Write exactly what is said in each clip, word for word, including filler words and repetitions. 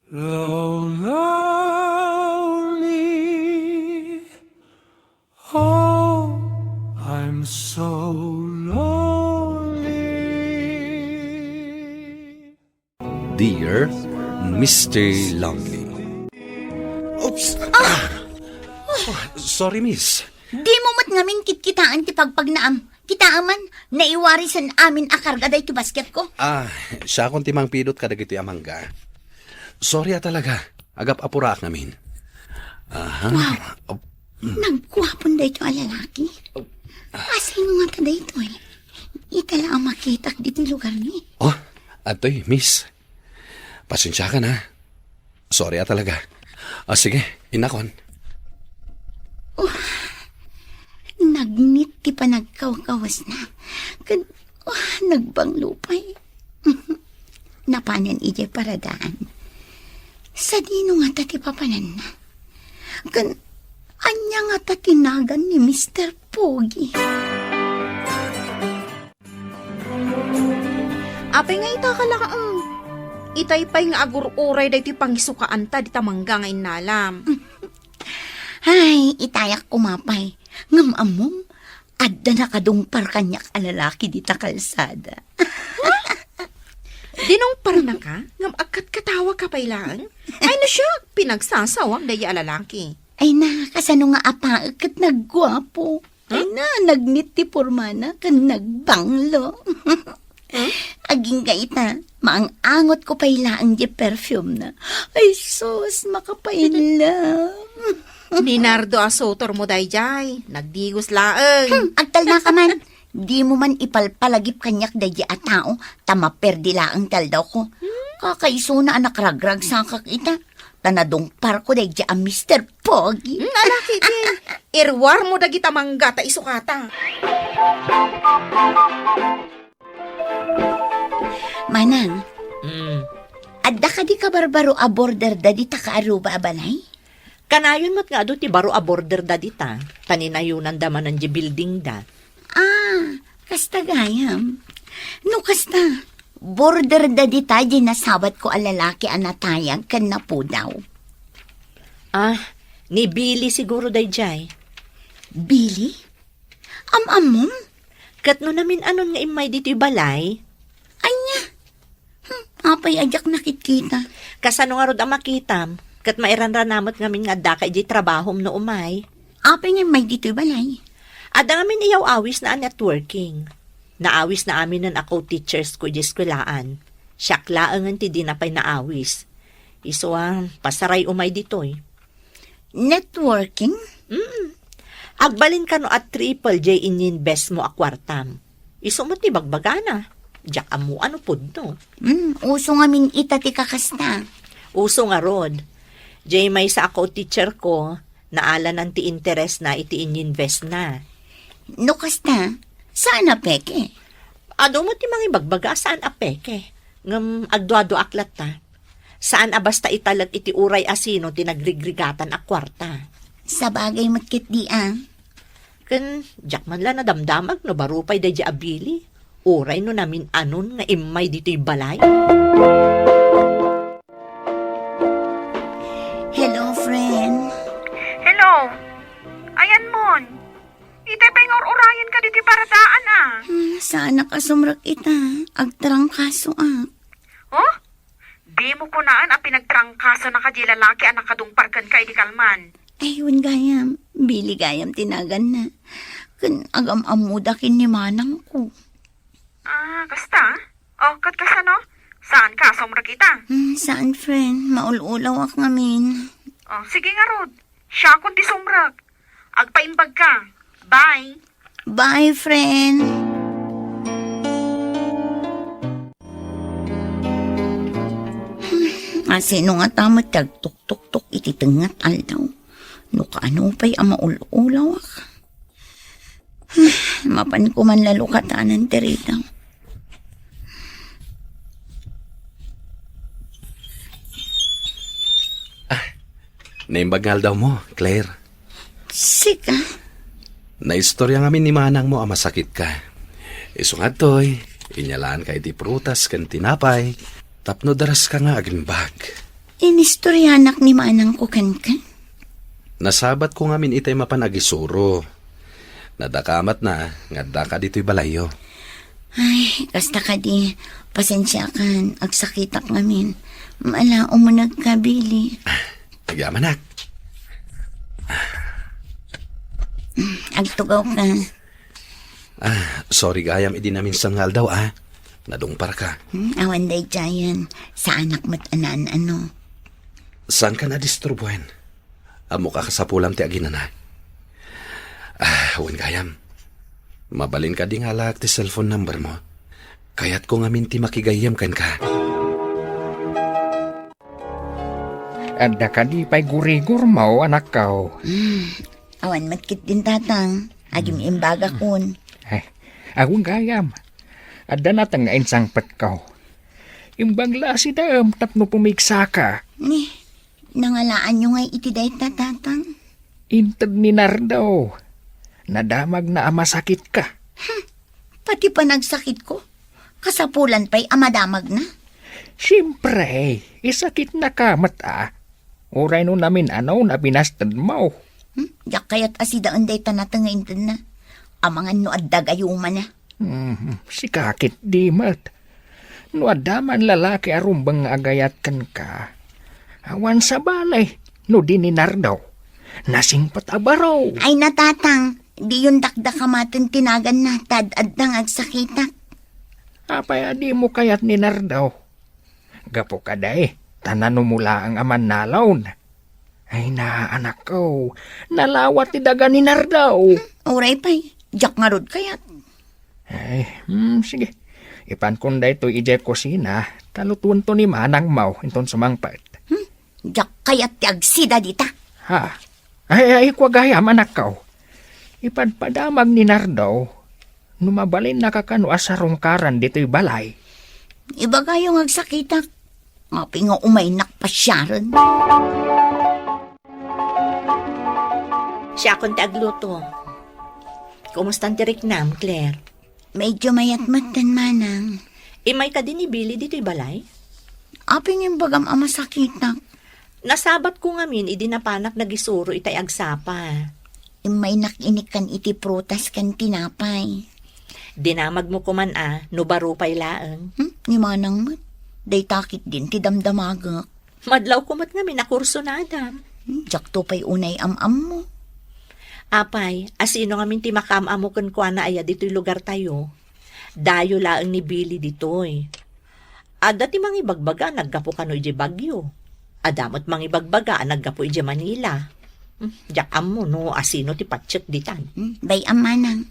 Lonely. Oh, I'm so lonely. Dear Mister Lonely. Oops! Ah! Oh, sorry, miss. Di mo met ngamin kitkitaan ti pagpagnaam. Kitaem man, naiwarisan amin a karga daytoy basketko. Ah, siakon ti mangpidot kadagitoy a mangga. Sorry a talaga. Agap-apuraak ngamin. Aha. Wow. Ab- Nagguapon daytoy a lalaki. Asino ngata daytoy? Ita la a makitak ditoy lugar ni. Oh, adtoy, miss. Pasensiakan, ha. Sorry a talaga. Ah, sige, innakon. Oh, nagnit ti panagkawkawasna. Ken, oh, nagbanglo pay. Napanen idiay paradaan. Sadino ngata ti papananna? Ken, ania ngata ti nagan ni Mister Pogi? Apay nga ita ka laeng? Itay pay nga agur-uray daytoy pangisukaanta dita mangga nga innalam. Ay, itayak koma pay. Ngem ammom, adda nakadungpar kaniak a lalaki dita kalsada. Dinungparnaka? Ngem agkatkatawagka pay laeng? Ay, no siak, pinagsasawak daydi a lalaki. Ay na, kasano nga apaek ket nagguapo. Ay na, nagnit ti pormana ken nagbanglo. Huh? Agingga ita, maang-angotko pay laeng di perfume na. Ay sus, makapainlam. Ni Nardo a sutormo daydiay, nagdigos laeng. Hmm, agtalnaka man. Dimo man ipalpalagip kaniak daydi a tao, ta maperdi laeng ti aldawko. Kakaisuna a nakragragsakak ita. Ta nadungparko daydi a Mister Pogi. Mm, ala, Kiki, iruarmo dagita mangga ta isukata. Manang, Mm. adda kadi kabarbaro a border da dita kaaruba a balay? Kanayon met nga adu ti baro a border da dita, ta ninayonanda manen di building da. Ah, kasta gayam. No kasta, border da dita di nasabatko a lalaki a natayag ken napudaw. Ah, ni Billy siguro daydiay. Billy? Am-ammom? Ket no namin-anon nga immay ditoy balay? Ania? Hmm, apay a diak nakitkita? Kasano ngarud a makitam? Ket mairanranamek ngamin nga addaka idiay trabahom no umay. Apay nga immay ditoy balay? Adda ngamin iyaw-awisna a networking. Naawisna aminen a co-teachers ko idiay eskuelaan. Siak laengen ti dina pay naawis. Isu a, pasaray umay ditoy. Networking? Mm. Agbalin kano a triple diay ininvest mo a kuartam. Isu met ti bagbagana. Diak ammo no pudno. Mm, uso ngamin ita ti kakasta. Uso ngarud. Diay maysa a co-teacher ko, naalanan ti interesna iti ininvestna. No kasta, saan a peke? Adu met ti mangibagbaga a saan a peke. Ngem agduaduaak latta. Saan a basta italek iti uray a sino ti nagrigrigatan a kuarta. Sabagay met ketdi a. Ken diak man la nadamdamag no baro pay daydi a Billy, uray no namin-anon nga immay ditoy balay. Hello, friend. Hello. Ayanmon. Itay pay nga ur-urayenka ditoy paradaan a. Hmm, saanak a sumrek ita. Agtrangkasoak. Oh? Dimo kunaan a pinagtrangkasonaka diay lalaki a nakadungpar kenka idi kalman? Ay, wen gayam. Billy gayam ti naganna. Ken agam-ammoda ken ni manangko. Ah, kasta? Oh, ket kasano? Saanka a sumrek ita? Hmm, saan, friend. Maul-ulawak ngamin. Oh, sige ngarud. Siakon ti sumrek. Agpaimbagka. Bye. Bye, friend. Hmm, asino ngata met ti agtuktuktok iti tengnga ti aldaw? No kaano pay a maul-ulawak? Hmm, mapanko man la lukatanan ti ridaw. Ah, naimbag nga aldawmo, Claire. Sika? Naistorya ngamin ni manangmo a masakitka. Isu nga adtoy, inyalaanka iti prutas ken tinapay, tapno daraska nga agimbag. Inistoryanak ni manangko kenka. Nasabatko ngamin itay mapan agisuro. Nadakamatna nga addaka ditoy balayyo. Ay, kasta kadi, pasensiakan, agsakitak ngamin. Mala, umunegka, Billy. Agyamanak. Agtugawka. Ah, sorry gayam idi naminsan nga aldaw, ah. Nadungparka. Hmm, awan daydiayen. Saanak met a naan-ano. Saanka a disturbuen? Ammok a kasapulam ti aginana. Ah, wen gayam. Mabalin kadi nga alaak ti cellphone numbermo? Kayatko ngamin ti makigayyem kenka. Adda kadi pay gurigurmo, anakko? Hmm, awan met ketdin, tatang. Agim-imbagakon. Eh, awan gayam. Adda nateng nga insangpetko. Imbag la a sidaem tapno pumigsaka. Ni, nangalaanyo ngay iti dayta, tatang? Inted ni Nardo. Nadamagna a masakitka. Hmm, pati panagsakitko, kasapulan pay a madamagna. Siempre, isakitnaka met a. Uray no namin-ano a binastedmo. Hmm, diak kayat a sidaen dayta nateng nga intedna. Amangan no adda gayumana. Hmm, sika ketdi met. No adda man lalaki a rumbeng nga agayat kenka, awan sabali no di ni Nardo. Nasingpet a baro. Ay, natatang, diyon dakdakamaten ti naganna, ta ad-adda nga agsakitak. Apay a dimo kayat ni Nardo? Gapu kadi, ta nanumulaang a mannalon. Ay na, anakko, nalawa ti daga ni Nardo. Hmm, uray pay, diak ngarud kayat. Ay, hmm, sige. Ipankon daytoy idiay kusina, ta lutuento ni manangmo inton sumangpet. Hmm, diak kayat ti agsida dita. Ha? Ay, ay, kua gayam, anakko. Ipadpadamag ni Nardo, no mabalinnaka kano a sarungkaran ditoy balay. Ibagayo nga agsakitak. Apay nga umaynak pasiaren. Siakon ti agluto. Kumustan ti riknam, Claire? Medyo mayat metten, manang. Immay kadi ni Billy ditoy balay? Apay nga imbagam a masakitak? Nasabatko ngamin idi napanak nagisuro itay agsapa. Immaynak inikkan iti prutas ken tinapay. Dinamagmo koman a, no baro pay laeng. Hmm? Ni manang met. Dayta ketdin ti damdamagek. Madlawko met ngamin a kursunadam. Hmm, diakto pay unay am-ammo. Apay, a sino ngamin ti makaam-ammo kenkuana aya ditoy lugartayo? Dayo laeng ni Billy ditoy. Adda ti mangibagbaga a naggapu kano idiay Baguio. Adda met mangibagbaga a naggapu idiay Manila. Hmm, diak ammo no a sino ti patiek ditan. Hmm, bay-am manang.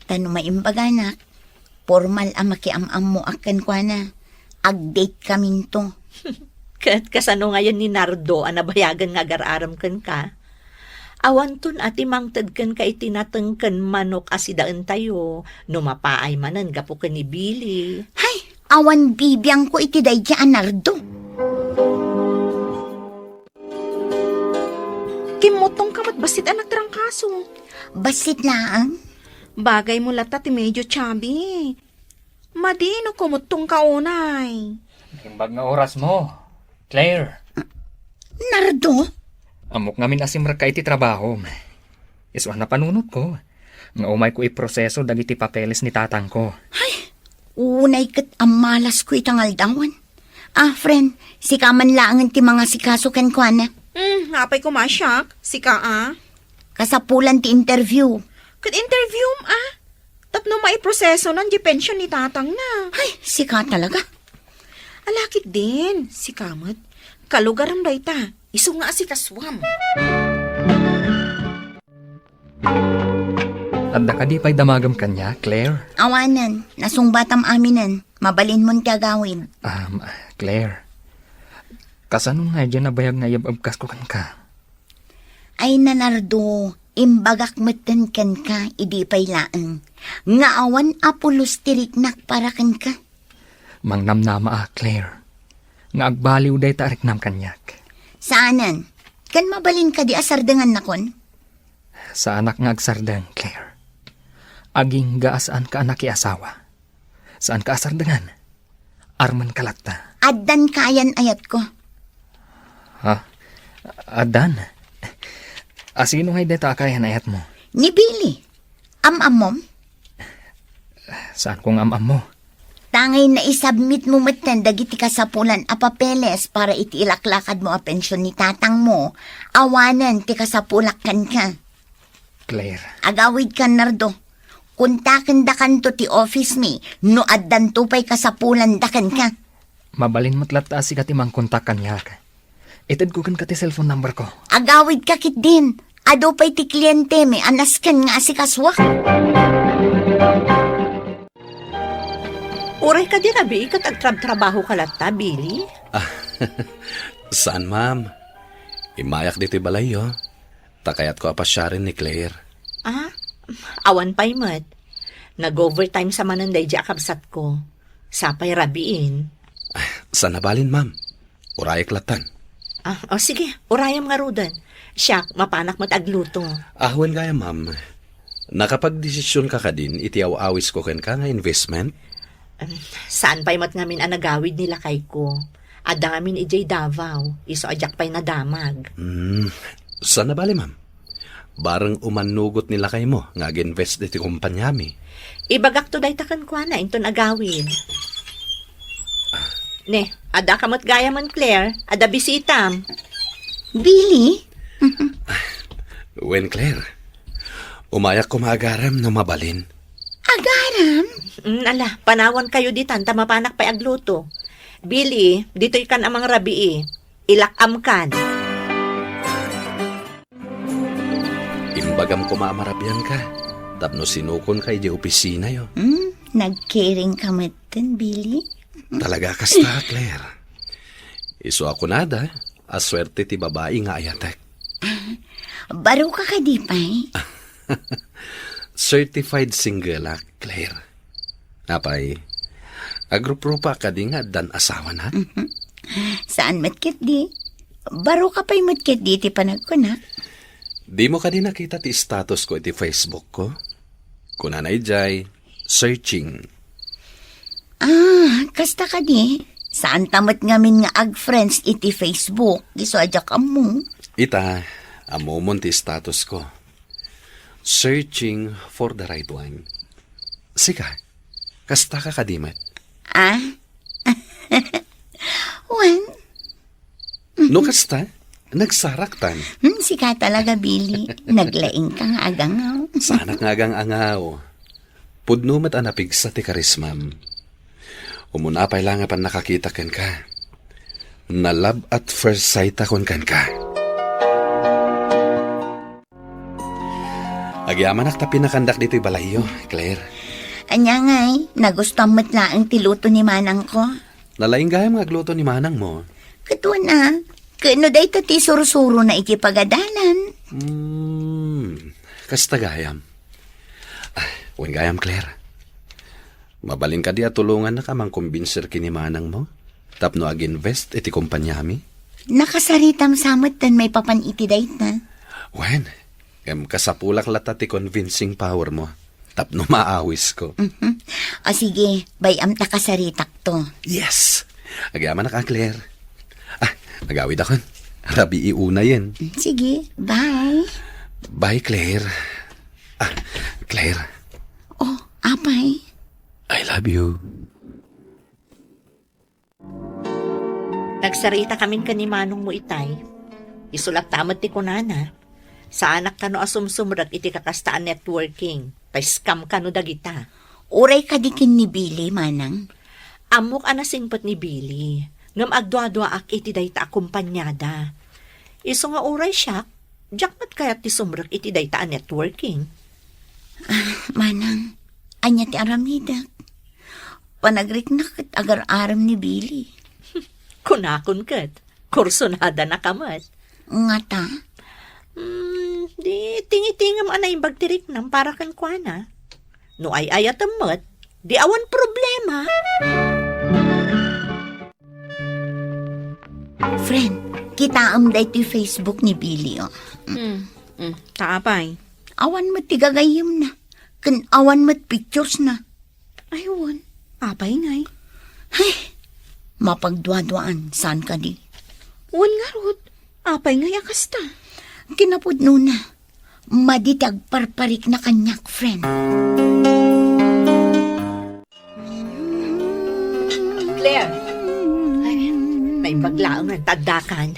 Ta no maimbaganak, pormal a makiam-ammoak kenkuana. Ag-date kaminto. Ket kasano ngayen ni Nardo a nabayagen nga agar-arem kenka? Awanton a ti mangted kenka iti nateng ken manok a sidaentayo no mapaay manen gapu ken ni Billy. Hay, awan bibiangko iti daydi a Nardo. Kimmuttongka met bassit a nagtrangkaso. Bassit laeng. Bagaymo latta ti medyo chubby. Madi no kumuttongka unay. Naimbag nga orasmo, Claire. Nardo? Ammok ngamin a simrekka iti trabahom. Isu a napanunotko nga umayko iproseso dagiti papeles ni tatangko. Ay, unay ket ammalasko ita nga aldawan. Ah, friend, sika man laengen ti mangasikaso kenkuana. Hmm, apay koma siak? Sika a? Kasapulan ti interview. Ket interviewm a? Tapno maiprosesonan diay pension ni tatangna. Ay, sika talaga. Ala ketdin, sika met. Kalugaram dayta, isu nga asikasuam. Adda kadi pay damagem kaniak, Claire? Awanen, nasungbatam aminen. Mabalinmon ti agawid. Um, Claire, kasano nga diay nabayag nga iyab-abkasko kenka? Ay, Nardo, imbagak metten kenka idi pay laeng nga awan a pulos ti riknak para kenka. Mangnamnama a, Claire, nga agbaliw dayta a riknam kaniak. Saanen? Ken mabalin kadi a sardengannakon? Saanak nga agsardeng, Claire. Agingga a saanka a nakiasawa. Saanka a sardengan. Armenka latta. Addan kayan ayatko. Addan. Asino ngay dayta a kayan-ayatmo? Ni Billy. Am-ammom? Saan ko nga am-ammo? Tangay naisubmit mo metten dagiti kasapulan a papeles para iti ilaklakad mo a pension ni tatang mo, awanen ti kasapulak kenka. Claire. Agawidkan, Nardo. Kontakendakanto ti office mi no addanto pay kasapulanda kenka. Mabalin met latta a sika ti mangkontak kaniak. Itedko kenka ti cellphone number ko. Agawidka ketdin. Adu pay ti kliente mi a nasken nga asikasuak. Uray kadi rabii ket agtrabtrabahoka latta, Billy? Ah, saan, ma'am. Immayak ditoy balayyo. Ta kayatko a pasiaren ni Claire. Ah, awan pay met. Nag-overtime sa manen daydi a kabsatko. Sapay rabiin. Ah, saan a balin, ma'am. Urayek lattan. Ah, o sige, urayem ngaruden. Siak, mapanak met agluto. Ah, wen gayam, ma'am. Nakapagdesisionka kadin iti aw-awisko kenka nga investment? Em, saan pay met ngamin a nagawid ni lakayko? Adda ngamin idiay Davao, isu a diak pay nadamag. Hmm, saan a bale, ma'am? Bareng umannugot ni lakaymo nga ag-invest iti kompaniami. Ibagakto dayta kenkuana inton agawid. Ne, adda ka met gayamen, Claire. Adda bisitam. Billy? Wen, Claire. Umayak koma agarem no mabalin. Agarem? Mm, ala, panawankayo ditan ta mapanak pay agluto. Billy, ditoykan a mangrabii. Ilak-amkan. Imbagam koma a marabianka, tapno sinukonka idiay opisinayo. Hmm, nagkeringka metten, Billy? Talaga kasta, Claire. Isu a kunada, a suerte ti babai nga ayatek. Baroka kadi pay? Certified single-ak, Claire. Apay, agruprupa kadi nga addan asawana? Mhm. Saan met ketdi? Baroka pay met ketdi iti panagkuna? Dimo kadi nakita ti status ko iti Facebook ko? Kunana idiay, searching. Ah, kasta kadi? Saanta met ngamin nga ag-friends iti Facebook, isu a diak ammo. Ita, ammomon ti status ko. Searching for the right one. Sika, kasta ka kadi met? Ah? Wen? No kasta, nagsaraktan. Hmm, sika talaga, Billy. Naglaing ka nga agangaw. Saanak nga agang-angaw. Pudno met a napigsa ti karismam. Umuna pay la nga pannakakita kenka. Na-love at first sight akon kenka. Agyamanak ta pinakandak ditoy balayyo, Claire. Ania ngay, nagustuam met laeng ti luto ni manangko. Nalaing gayam nga agluto ni manangmo. Ket wen a, ket no dayta ti sursurona iti pagadalan. Hmm, kasta gayam. Ah, wen gayam, Claire. Mabalin kadi a tulongannak a mangkumbinser ken ni manangmo tapno ag-invest iti kompaniami? Nakasaritam sa metten maipapan iti dayta. Wen, ngem kasapulak latta ti convincing power mo tapno maawisko. Mhm. O sige, bay-am ta kasaritakto. Yes! Agyamanak a, Claire. Ah, agawidakon. Rabii unayen. Mm, sige, bye. Bye, Claire. Ah, Claire. Oh, apay. I love you. Nagsarita kamin ken ni manongmo itay. Isu latta met ti kunana. Saanak kano a sumsumrek iti kakasta a networking. Ta scam kano dagita. Uray kadi ken ni Billy, manang? Ammok a nasingpet ni Billy. Ngem agduaduaak iti dayta a kompaniada. Isu nga uray siak, diak met kayat ti sumrek iti dayta a networking. Ah, manang, ania ti aramidek? Panagriknak ket agar-arem ni Billy. Kunakon ket, kursunada na ka met. Ngata? Hmm, di tingitingem a naimbag ti riknam para kenkuana. No ay-ayatem met, di awan problema. Friend, kitaem daytoy Facebook ni Billy, oh. Mm, mm. Ta apay? Awan met ti gagayyemna, ken awan met pictures na. Ay, wen. Apay ngay? Ay, mapagduaduaan, saan kadi? Wen ngarud. Apay ngay a kasta? Kinapudnona, madi ti agparparikna kaniak, friend. Claire, ay, naimbag laeng ta addakan.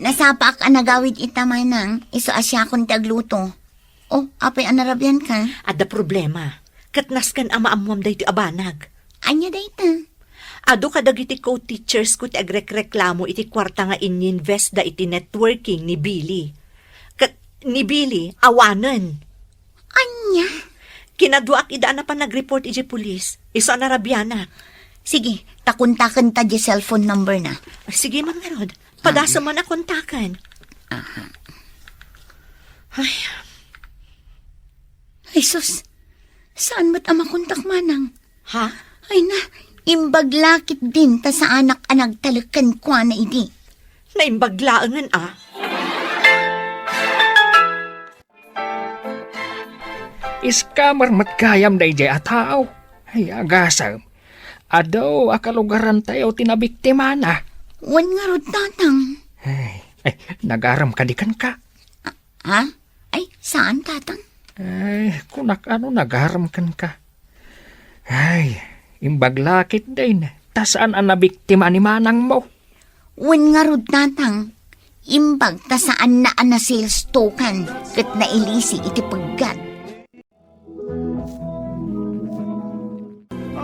Nasapaak a nagawid ita, manang, isu a siakon ti agluto. Oh, apay a narabianka? Adda problema. Ket nasken a maammoam daytoy a banag. Ania dayta? Adu kadagiti co-teachers ko ti agrekreklamo iti kuarta nga inyinvest da iti networking ni Billy. Ket ni Billy, awanen. Ania? Kinaduaak ida a napan nagreport idiay pulis. Isu a narabianak. Sige, ta kontaken ta di cellphone number na. Sige man ngarud. Padasem man a kontaken. Aha. Ay. Ay, sus. Saan met a makontak, manang? Ha? Ay na, imbag la ketdin ta saanak a nagtalek kenkuana idi. Naimbag laengen a. Scammer met gayam daydiay a tao. Ay, agasem. Adu a kalugarantayo ti nabiktimana. Wen ngarud, tatang. Ay, ay, nagaram kadi kenka? Ha? Ay, saan, tatang? Ay, kunak ano nagaram kenka. Ay, imbag la ketdin, ta saan a nabiktima ni manangmo. Wen ngarud, tatang, imbag ta saanna a na-sales token ket nailisi iti peggat.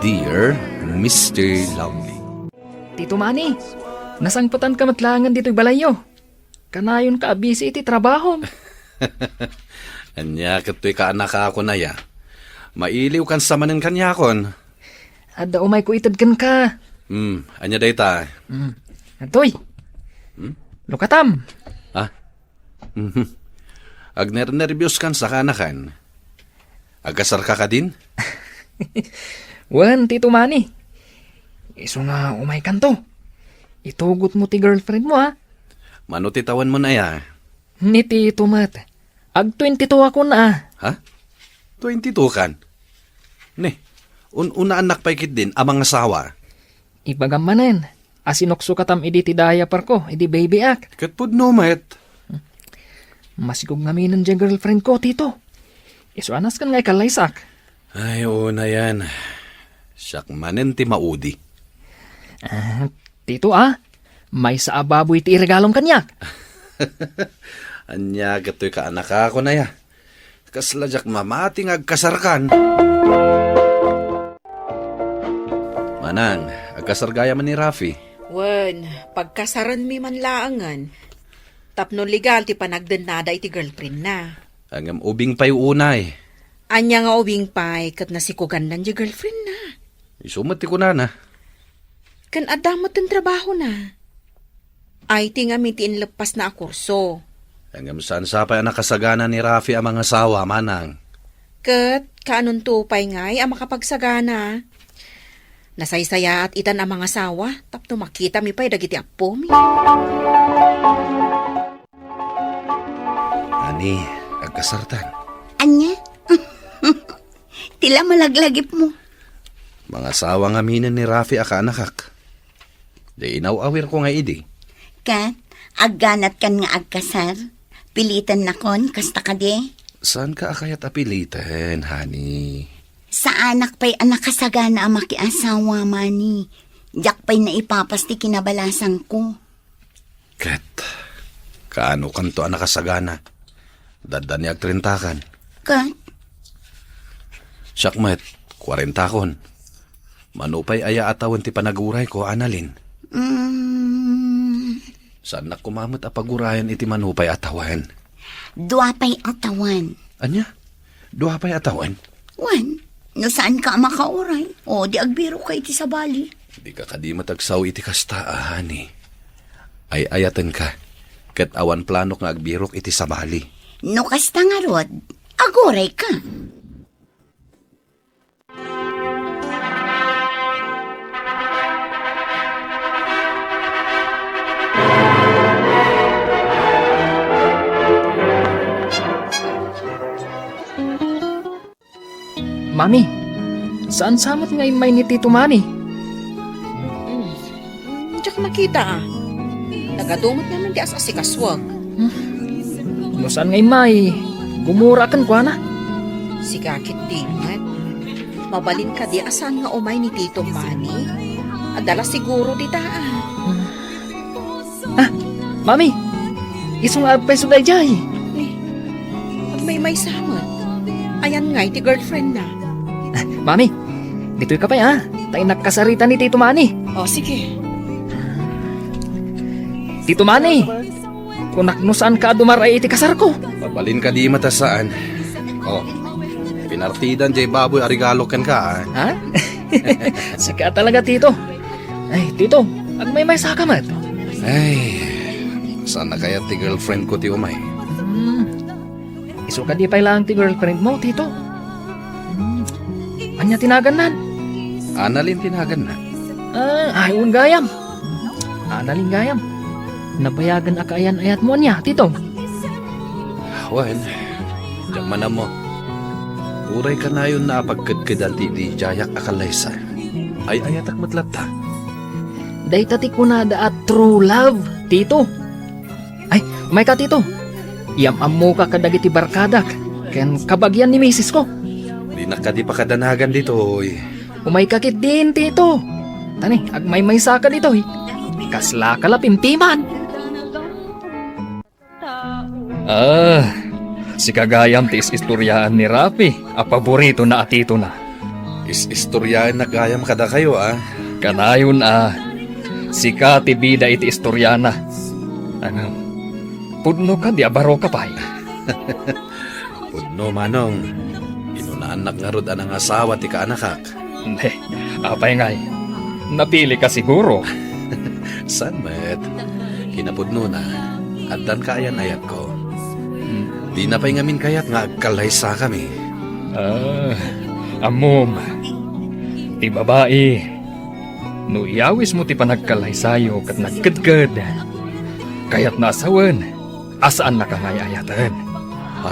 Dear Mister Lovely. Tito Manny, nasangpetanka met laengen ditoy balayyo. Kanayonka a busy iti trabahom. Ania ket toy kaanakakon aya? Mailiwkan sa manen kaniakon. Adda umayko ited kenka. Hmm, ania dayta? Hmm. Adtoy. Hmm? Lukatam. Ah? Mhm. Agnernerbioskan sa kaanakan. Agkasarka kadin? Wen, Tito Manny. Isu nga umaykanto. Itugotmo ti girlfriendmo, a? Mano ti tawenmon aya? Ni Tito met. Ag twenty-two akon, a. Ha? Twenty-two kan? Ne, un-unaannak pay ketdin a mangasawa. Ibagam manen a sinuksukatam idi ti diaperko idi baby-ak. Ket pudno met. Masikog ngaminen diay girlfriendko, Tito. Isu a nasken nga ikallaysak. Ay, unayen. Siak manen ti maudi. Ah, Tito, a, maysa a baboy ti iregalom kaniak. Ania ket toy kaanakakon aya? Kasla diak mamati nga agkasarkan. Manang, agkasar gayam ni Rafi. Wen, pagkasarenmi man laengen, tapno legal ti panagdennada iti girlfriendna. Ngem ubing pay unay. Ania nga ubing pay ket nasikugandan ti girlfriendna? Isu met ti kunana. Ken adda met ti trabahona. Ay ti ngamin ti inleppasna a kurso. Ngem saan sa pay a nakasagana ni Rafi a mangasawa, manang. Ket kaanonto pay ngay a makapagsagana? Nasaysayaat itan a mangasawa tapno makitami pay dagiti appomi. Ani, agkasartan. Ania? Ti la malaglagipmo. Mangasawa ngaminen ni Rafi a kaanakak. Di inaw-awirko nga idi. Ket, agganatkan nga agkasar? Pilitennakon, kasta kadi? Saanka a kayat a piliten, honey. Saanak pay a nakasagana a makiasawa, Manny. Diak pay naipapas ti kinabalasangko. Ket, kaanokanto a nakasagana? Dadda ni agtrentakan. Ket? Siak met, kuarentakon. Mano pay aya a tawen ti panagurayko, Annalyn? Mm. Saannak koma met a pagurayen iti mano pay a tawen. Dua pay a tawen. Ania? Dua pay a tawen? Wen, no saanka a makauray, o di agbirokka iti sabali. Dika kadi met agsao iti kasta, a, honey. Ay-ayatenka, ket awan planok nga agbirok iti sabali. No kasta ngarud, agurayka. Mami, saan sa met nga immay ni Tito Manny? Hmm, diak nakita, a. Nagadu met ngamin Ti as-asikasuak. Hmm? No saan nga immay, gumura kenkuana. Sika ketdi met. Mabalin kadi a saan nga umay ni Tito Manny? Adda la siguro dita, ah. Hmm. Ah, Mami! Isu nga agpayso daydiay. Eh, agmaymaysa met. Ayan ngay ti girlfriend na. Ah, Mami, ditoy ka pay, ah. Ta innak kasarita ni Tito Manny. O, sige. Tito Manny, kunak no saan ka a dumar-ay iti kasarko. Mabalin kadi met a saan. O, pinartidan jay baboy a regalo kenka, ah. Ha? Sika talaga, Tito. Ay, Tito, agmaymaysa ka met. Ay, saan na kayat ti girlfriend ko ti umay? Hmm. Isu kadi pay laeng ti girlfriend mo, Tito? Hmm. Ania ti nagannan? Annalyn ti naganna. Ah, ay, wen gayam. Annalyn gayam. Nabayagen a kaayan-ayatmo ania, Tito? Wen, diak man ammo. Uray kanayonna a pagkedkedan ti idi diayak a kallaysa. Ay-ayatak met latta. Dayta ti kunada a true love, Tito. Ay, umayka, Tito. Iyam-ammoka kadagiti barkadak ken kabagian ni misisko. Dinak kadi pakadanagan ditoy. Umayka ketdin, Tito. Tani, agmaymaysaka ditoy. Kaslaka la pimpiman. Ah, sika gayam ti is-istoriaan ni Rafi a paboritona a titona. Is-istoriaennak gayam kadakayo, a? Kanayon a sika ti bida iti istoriana. Ngem, pudno kadi a baroka pay? Pudno, manong. Inunaannak ngarud a nangasawa ti kaanakak. Ne, apay ngay? Napilika siguro? Saan met? Kinapudnona, addan kaayan-ayatko. Hmm. Dina pay ngamin kayat nga agkallaysakami. Ah, ammom, ti babai, no iyawismo ti panagkallaysayo ket nagkedked, kayatna a sawen a saannaka nga ay-ayaten. Ha?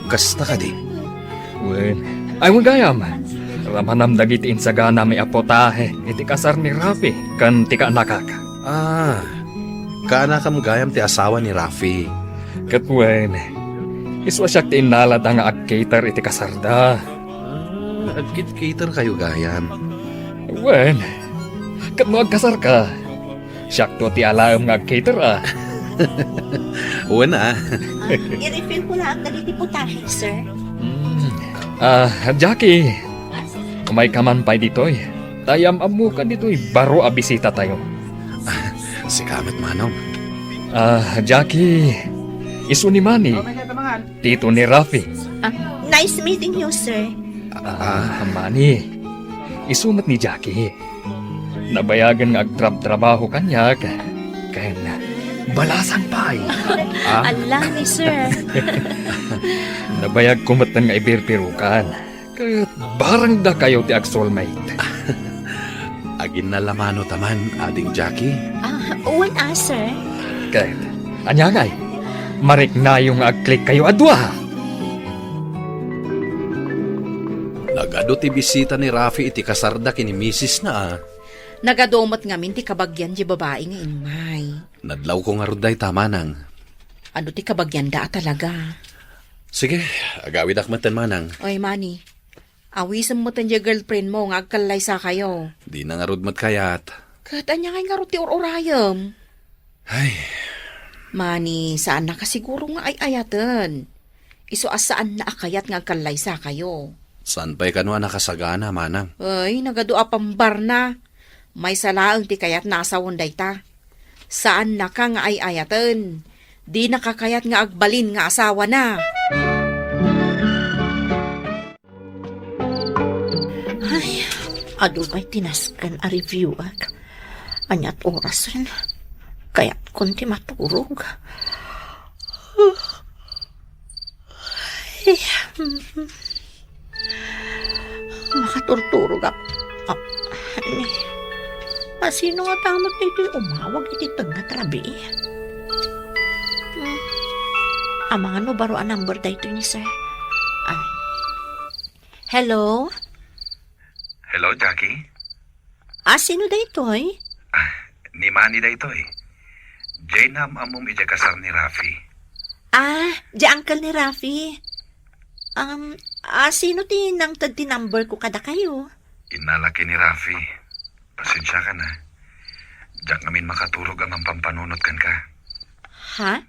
Kasta kadi? Wen. Ay, wen gayam. Ramanam dagiti insaganami a putahe iti kasar ni Rafi ken ti kaanakak. Ah, kaanakam gayam ti asawa ni Rafi. Ket wen, isu a siak ti innalada nga ag-cater iti kasarda. Ah, ag-cater kayo gayam. Wen, ket no agkasarka, siakto ti alaem nga ag-cater, a. Wen, a. Ah, i-refill ko laeng dagiti putahe, sir. Mm. Ah, Jackie, umayka man pay ditoy. Ta iyam-ammoka ditoy baro a bisitatayo. Ah, sika met, manong. Ah, Jackie, isu ni Manny, tito ni Rafi. Ah, nice meeting you, sir. Ah, Manny, isu met ni Jackie. Nabayagen nga agtrabtrabaho kaniak, ken balasan pay. Ah? Ala ni sir. Nabayagko metten nga ibirbirukan. Ket barangdakayo ti ag-soulmate. Aginnallamano ta man, Ading Jackie? Ah, wen a, sir. Ket, ania ngay? Mariknayo nga ag-click kayo a dua. Nagadu ti bisita ni Rafi iti kasarda ken ni misisna, a. Nagadu met ngamin ti kabagian ti babai nga immay. Nadlawko ngarud dayta, manang. Adu ti kabagianda a talaga. Sige, agawidak metten, manang. Oy, Manny. Awisem metten diay girlfriend mo nga agkallaysakayo. Dina ngarud met kayat. Ket ania ngay ngarud ti ur-urayem? Ay. Manny, saannaka siguro nga ay-ayaten. Isu a saanna a kayat nga agkallaysakayo. Saan pay kano a nakasagana, manang? Ay, nagadu a pambarna. Maysa laeng ti kayatna a sawen dayta. Saannaka nga ay-ayaten. Dinaka kayat nga agbalin nga asawana. Ay, adu pay ti nasken a review-ek. Ania't orasen? Kayatkon ti maturog. Ay, makaturturog ak-, a-, ni, asino nga tamot daytoy umawag iti tengnga ti rabii? Hmm. Amangan no baro a number daytoy ni sir. Ay. Hello? Hello, Jackie? Ah, sino daytoy? Ah, ni Manny daytoy. Diay naam-ammom idiay kasar ni Rafi. Ah, di uncle ni Rafi. Um, ah, sino ti nangted ti number ko kadakayo? Innala ken ni Rafi. Pasensiakan a. Diak ngamin makaturog a mampapanunot kenka. Ha?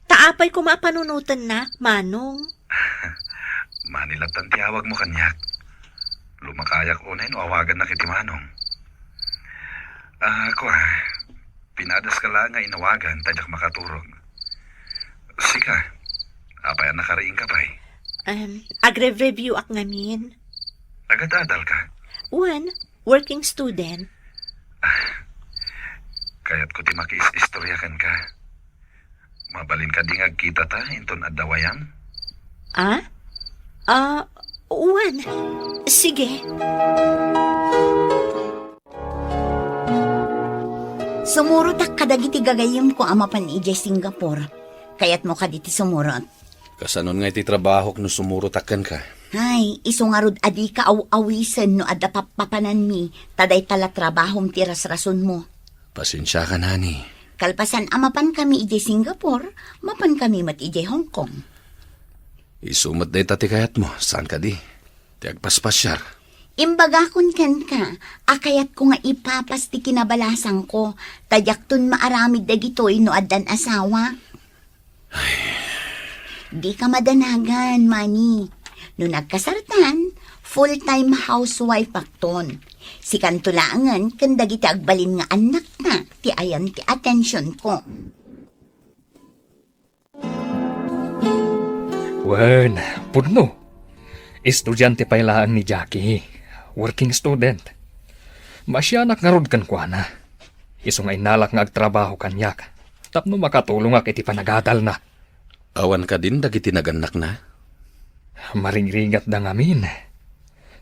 Ta apay koma a panunotennak, Manong? Mani latta ti awagmo kaniak. Lumakayak unay no awagannak iti Manong. Ah, kua, pinadaska la nga inawagan ta diak makaturog. Sika, apay a nakariingka pay? Um, agre-review ak ngamin. Agad-adalka? Wen, working student. Kayatko ti makiis-istorya kenka. Mabalin kadi nga agkitata inton adda wayam? Ah? Ah, wen. Sige. Sumurotak kadagiti gagayyemko a mapan idiay Singapore. Kayatmo kadi ti sumurot? Kasanon nga iti trabahok no sumurotak kenka? Ay, isu ngarud a dika aw-awisen no adda pappapananmi, ta dayta la trabahom ti rasrasonmo. Pasensiakan, honey. Kalpasan a mapankami idiay Singapore, mapankami met idiay Hong Kong. Isu met dayta ti kayatmo, saan kadi? Ti agpaspasiar. Imbagakon kenka a kayatko nga ipapas ti kinabalasangko, ta diakton maaramid dagitoy no addan asawa. Dika madanagan, Manny. No nagkasartan, full-time housewife akton. Sikanto laengen ken dagiti agbalin nga annakta ti ayan ti atensionko. Wen, pudno. Estudiante pay laeng ni Jackie. Working student. Maasianak ngarud kenkuana. Isu nga innalak nga agtrabaho kaniak tapno makatulongak iti panagadalna. Awan kadin dagiti nagannakna? Maringringatda ngamin.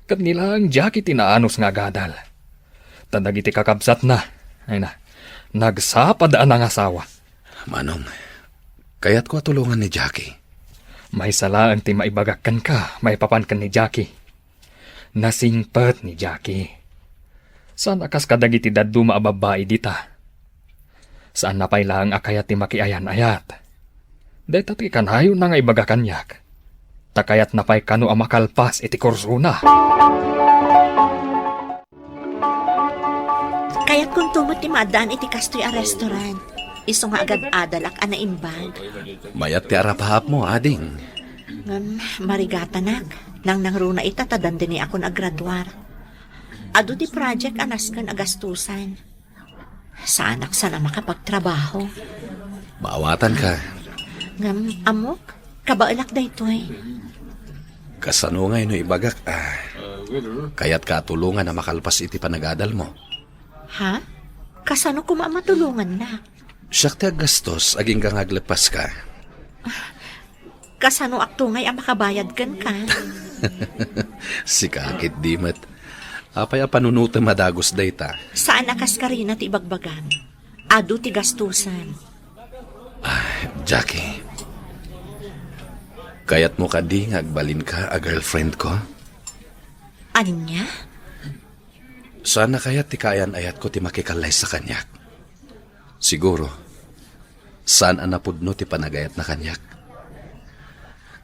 Ket ni laeng Jackie ti naanus nga agadal. Ta dagiti kakabsatna, ay na, nagsapad a nangasawa. Manong, kayatko a tulongan ni Jackie. Maysa laeng ti maibagak kenka maipapan ken ni Jackie. Nasingpet ni Jackie. Saan a kas kadagiti dadduma a babbai dita. Saanna pay laeng a kayat ti makiayan-ayat. Dayta ti kanayonna nga ibaga kaniak. Ta kayatna pay kano a makalpas iti kursona. Kayatkonto met ti maaddaan iti kastoy a restaurant. Isu nga agad-adalak a naimbag. Mayat ti arapaapmo, ading. Ngem, marigatanak. Nangnangruna ita ta dandani akon agraduar. Adu ti project a nasken a gastusan. Saanak saan a makapagtrabaho. Maawatanka. Ngem, ammok, kabaelak daytoy. Kasano ngay no ibagak a kayatka a tulongan a makalpas iti panagadalmo? Ha? Kasano koma a matulongannak? Siak ti aggastos, agingga nga agleppaska. Kasanoakto ngay a makabayad kenka? Sika ketdi met. Apay a panunotem a dagus dayta? Saan a kas karina ti ibagbagam. Adu ti gastusan. Ah, Jackie. Kayatmo kadi nga agbalinka a girlfriend ko? Ania? Saan a kayat ti kaayan-ayatko ti makikallaysa kaniak? Siguro, saan a napudno ti panagayatna kaniak.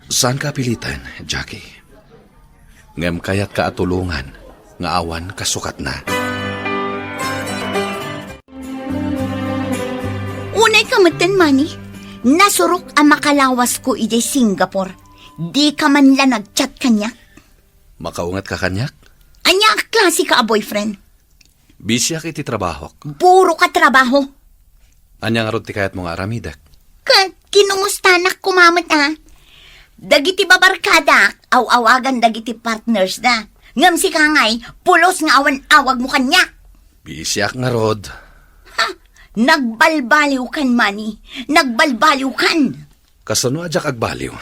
Saanka a piliten, Jackie. Ngem kayatka a tulongan nga awan kasukatna. Unayka metten, Manny. Nasurok a makalawasko idiay Singapore. Dika man la nag-chat kaniak. Makaungatka kaniak? Ania a klaseka a boyfriend? Bisiak iti trabahok. Puro ka trabaho. Ania ngarud ti kayatmo nga aramidek? Ket kinumustanak koma met a. Dagiti babarkadak, aw-awagan dagiti partnersda. Ngem sika ngay, pulos nga awan awagmo kaniak. Bisiak ngarud. Ha? Nagbalbaliwkan, Manny. Nagbalbaliwkan. Kasano a diak agbaliw?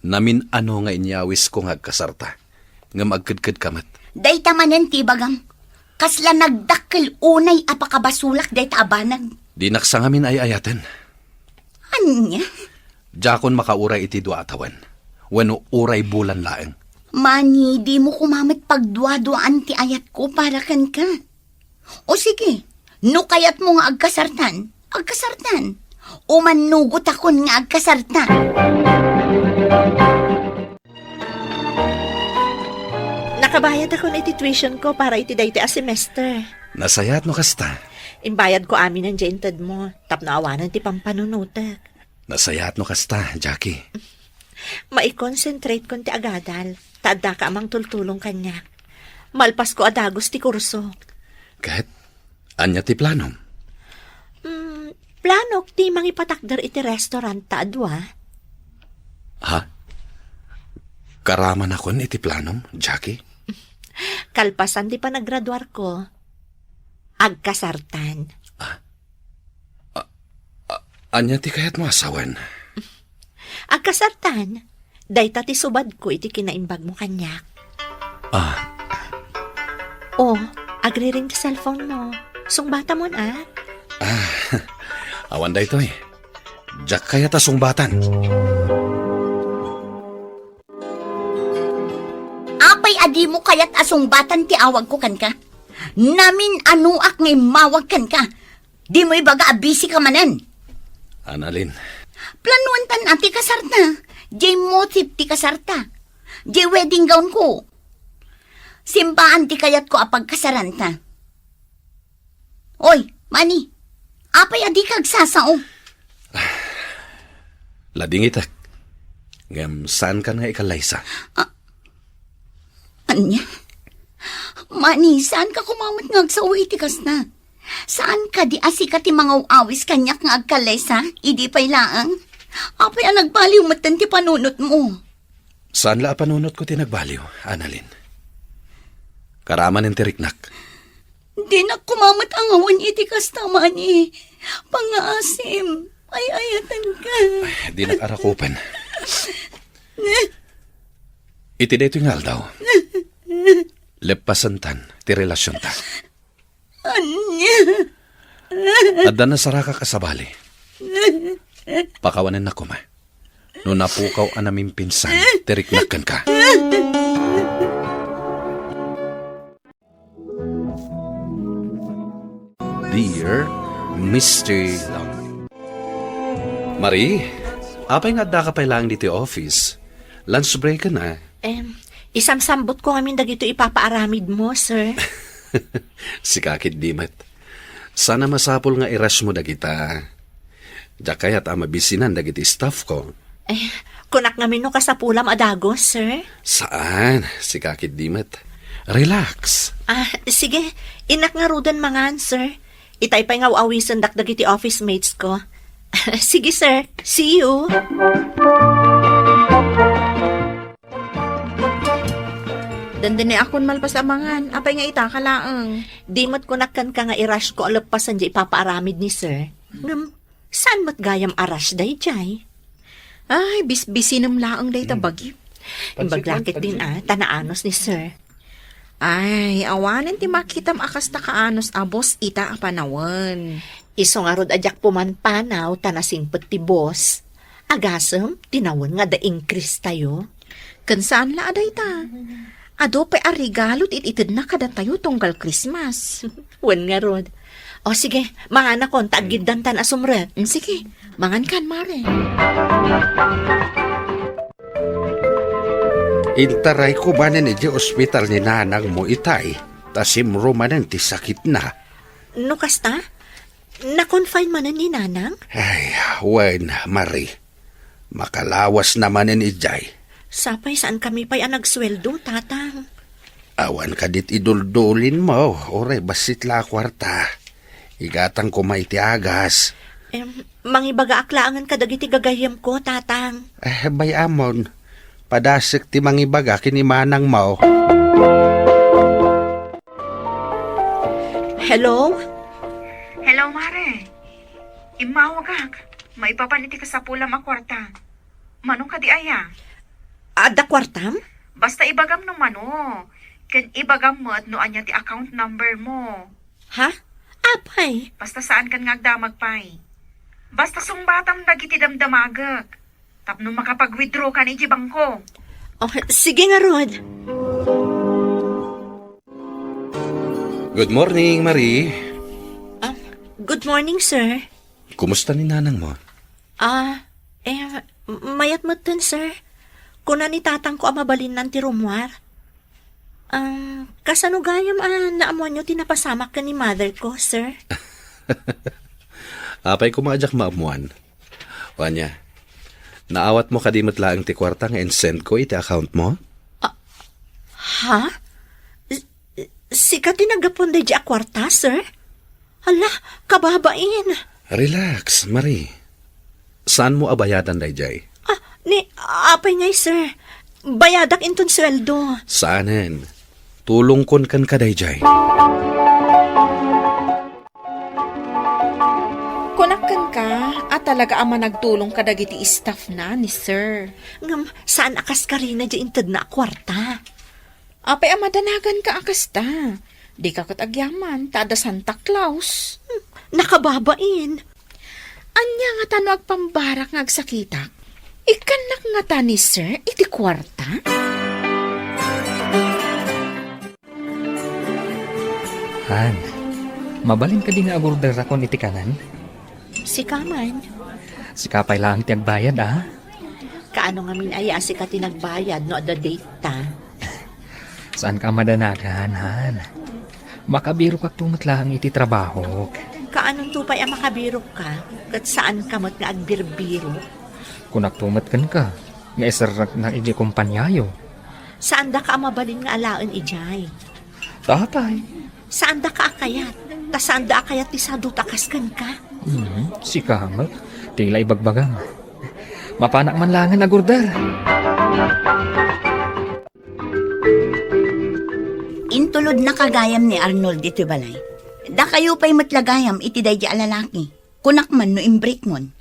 Namin-ano nga inyawisko nga agkasarta, ngem agkedkedka met. Dayta manen ti ibagam. Kasla nagdakkel unay a pakabasolak dayta a banag. Dinak sa ngamin ay-ayaten. Ania? Diakon makauray iti dua a tawen, wenno uray bulan laeng. Manny, dimo koma met pagduaduaan ti ayatko para kenka. O sige, no kayatmo nga agkasartan, Agkasartan. Umannugotakon nga agkasarta. Nakabayadakon iti tuition ko para iti daytoy a semester. Nasayaat no kasta. Imbayadko aminen diay intedmo, tapno awanen ti pampanunotek. Nasayaat no kasta, Jackie. Maikonsentratekon ti agadal, ta addaka a mangtultulong kaniak. Malpasko a dagus ti kurso. Ket, ania ti planom? Mm, planok ti mangipatakder iti restaurant ta adua. Ha? Karamanakon iti planom, Jackie? Kalpasan ti panagraduarko, agkasartan. Ah? A-, a-, ania ti kayatmo a sawen? Agkasartan, dayta ti subadko iti kinaimbagmo kaniak. Ah. Oh, agriring ti cellphone mo. Sungbatamon, ah. Ah, awan daytoy. Diak kayat a sungbatan. Apay a dimo kayat a sungbatan ti awagko kenka? Namin-anoak nga immawag kenka. Dimo ibaga a busy ka manen. Annalyn. Planuantan a ti kasarta. Diay motif ti kasarta. Diay wedding gown ko. Simbaan ti kayatko a pagkasaranta. Oy, Manny, apay a dika agsasao? Ladingitek. Ngem saankan nga ikallaysa. Ah, ania? Manny, saanka koma met nga agsao iti kasta? Saan kadi a sika ti mangaw-awis kaniak nga agkallaysa? Idi pay laeng? Apay a nagbaliw metten ti panunotmo? Saan la a panunotko ti nagbaliw, Annalyn. Karamanen ti riknak. Dinak koma met angawen iti kasta, Manny. Pangngaasim, ay-ayatenka. Ay, dinak arakupen. Iti daytoy nga aldaw, leppasentan ti relasionta. Ania? Adda nasarakak a sabali. Pakawanennak koma. No napukaw a namimpinsan ti riknak kenka. Dear Mister Long. Marie, apay nga addaka pay laeng ditoy office? Lunch break na. Em, isamsambutko ngamin dagitoy ipapaaramidmo, sir. Sika ketdi met. Saan a masapul nga i-rush mo dagita. Diak kayat a mabisinan dagiti staff ko. Eh, kunak ngamin no kasapulam a dagus, sir? Saan? Sika ketdi met. Relax. Ah, sige. Innak ngaruden mangan, sir. Itay pay nga aw-awisendak dagiti office mates ko. Sige, sir. See you. Dandani akon malpas a mangan. Apay nga ita ka laeng? Di met kunak kenka nga i-rush ko a leppasen diay ipapaaramid ni sir. Ngem, saan met gayam a rush daydiay? Ay, bisbisinem laeng dayta bagyo. Imbag la ketdin, ah, ta naanos ni sir. Ay, awanen ti makitam a kasta kaanus a boss ita a panawen. Isu ngarud a diak pumanpanaw ta nasingpet ti boss. Agasem, tinawen nga adda increase tayo. Ken saan la a dayta. Adu pay a regalo ti it-itedna kadatayo tunggal Christmas. Wen ngarud. O sige, manganakon ta aggiddantan a sumrek. Mm, sige, mangankan, Mare. Intarayko manen idiay ospital ni nanangmo itay, ta simro manen ti sakitna. No kasta, na-confine manen ni nanang? Ay, wen, Marie. Makalawasna manen idiay. Sapay saankami pay a nagsueldo, tatang. Awan kadit iduldulinmo, uray bassit la a kuarta. Igatang koma iti agas. Em, mangibagaak laengen kadagiti gagayyemko, tatang. Eh, bay-amon. Padasek ti mangibaga ken ni manangmo. Hello? Hello, Mare. Immawagak. Maipapan iti kasapulam a kuarta. Mano kadi aya? Adda kuartam? Basta ibagam no mano. Ken ibagam met no ania ti account number mo. Ha? Apay? Basta saankan nga agdamag pay. Basta sungbatam dagiti damdamagek. Tapno makapag-withdraw kan iti bangko. Okay, sige ngarud. Good morning, Marie. Ah, good morning, sir. Kumusta ni nanangmo? Ah, eh, mayat metten, sir. Kuna ni tatangko a mabalinnan ti rummuar. Ah, kasano gayam a naammuanyo ti napasamak ken ni mother ko, sir? Apay koma a diak maammuan. O ania, naawatmo kadi met laeng ti kuarta nga insendko iti accountmo? Ah, ha? S-, sika ti naggapuan daydiay a kuarta, sir? Hala, kababain. Relax, Marie. Saanmo a bayadan daydiay? Ah, ni, apay ngay, sir? Bayadak inton sueldo. Saanen. Tulongkon kenka daydiay. Kunak kenka a talaga a managtulong kadagiti staff na ni sir. Ngem saan a kas karina diay intedna a kuarta. Apay a madanaganka a kasta? Dika ket agyaman, ta adda Santa Claus. Hmm, nakababain. Ania ngata no agpambarak nga agsakitak? Ikkannak ngata ni sir iti kuarta? Han, mabalin kadi nga agorderakon iti kanen? Sika man. Sika pay laeng ti agbayad, a? Kaano ngamin aya a sika ti nagbayad no adda date ta? Saanka a madanagan, han. Makabirokakto met laeng iti trabahok. Kaanonto pay a makabirokka, ket saanka met nga agbirbiro? Kunakto met kenka, nga iserreknak idiay kompaniayo. Saandaka a mabalin nga alaen idiay? Apay? Saandaka a kayat, ta saanda a kayat ti sadut a kas kenka. Mhm, sika met, ti la ibagbagam. Mapanak man laengen agorder. Intulodnaka gayam ni Arnold iti balay. Dakayo pay met la gayam iti daydiay a lalaki. Kunak man no imbreakmon.